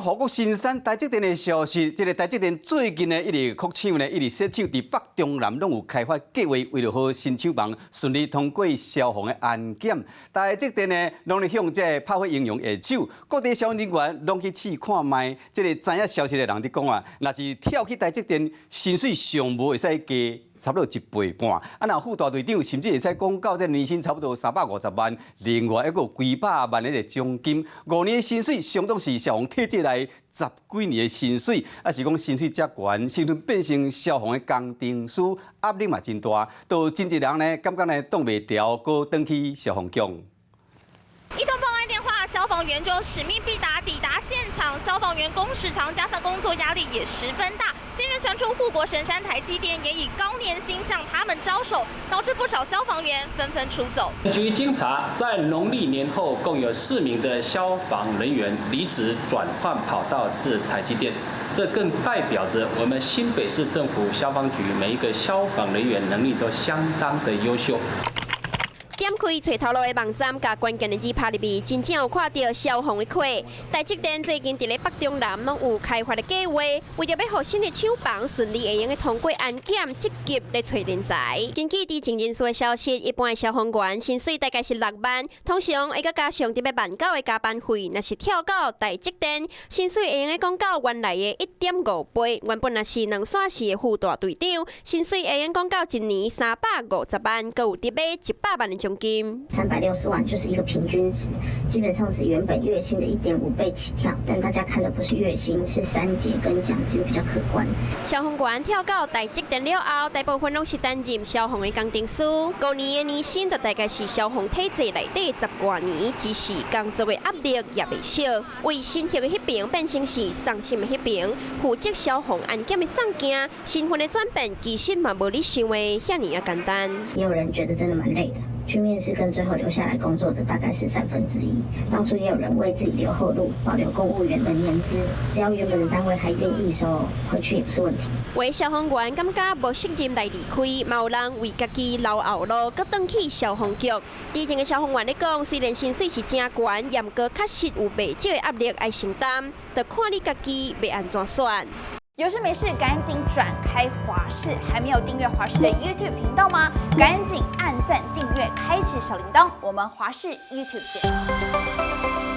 護國神山台積電的消息，這个台積電最近呢，一直擴廠呢，一直設廠佇北中南攏有開發計劃，為著予新廠房順利通過消防的安檢。台積電呢，攏咧向這个拍火英雄下手，各地消防人員攏去試看覓。這个知影消息的人佇講啊，若是跳去台積電，薪水上無會使加差不多一倍半。啊，若副大隊長甚至會使講到這年薪差不多350萬，另外一個幾百萬的個獎金。5年的薪水相當是消防體制內十幾年的薪水，啊是講薪水遮懸，身份變成消防的工程師，壓力嘛真大，都真濟人呢感覺呢擋袂牢，閣轉去消防局。一通報案電話，消防員就使命必達，抵達現場。消防員工時長，加上工作壓力也十分大。近日傳出護國神山台積電也以高年薪向他們招手，導致不少消防員紛紛出走。據經查，在農曆年後，共有4名的消防人員離職轉換跑道至台積電，這更代表着我們新北市政府消防局每一個消防人員能力都相當的優秀。點開揣頭路的網站，共關鍵的字拍入去，真正有看著消防的缺。台積電最近佇咧北中南攏有開發的計劃，為著欲予新的廠房順利會用得通過安檢，積極咧揣人才。根據知情人士的消息，一般的消防員薪水大概是6萬，通常會閣加上佇咧萬九的加班費。若是跳到台積電，薪水會用得講到原來的1.5倍。原本若是兩線時的副大隊長，薪水會用講到一年350萬，閣有得買100萬的獎金。 360萬就是一個平均值，基本上是原本月薪的1.5倍起跳。但大家看的不是月薪，是三節跟獎金比較可觀。消防員跳到台積電了後，大部分攏是擔任消防的工程師，5年的年薪就大概是消防體制內底十外年，只是工作的壓力也袂少。為新協的彼爿變成是送心的彼爿，負責消防安檢的送件，身份的轉變其實嘛無你想的遐爾仔簡單。也有人覺得真的蠻累的。去面試跟最後留下來工作的大概是1/3。當初也有人為自己留後路，保留公務員的年資，只要原本的單位還願意收，回去也不是問題。有消防員感覺無適任來離開，嘛有人為家己留後路，閣轉去消防局。之前的消防員咧講，雖然薪水是誠懸，毋過確實有袂少的壓力愛承擔，就看你家己欲按怎選。有事沒事趕緊轉開華視，還沒有訂閱華視的 YouTube 頻道嗎？趕緊按讚訂閱，開啟小鈴鐺。我們華視 YouTube 見。